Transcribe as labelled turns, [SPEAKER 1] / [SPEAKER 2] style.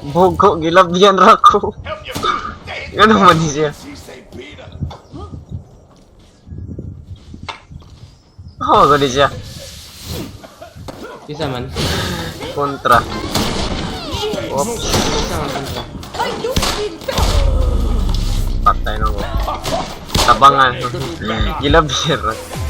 [SPEAKER 1] Bugo, gilabyan ra ko. Ano man ni siya? Oh, gani siya.
[SPEAKER 2] Isa man.
[SPEAKER 1] Kontra. Oops,
[SPEAKER 2] Isa man kontra.
[SPEAKER 1] Patay na ko. Tabangan. Gilabyan ra.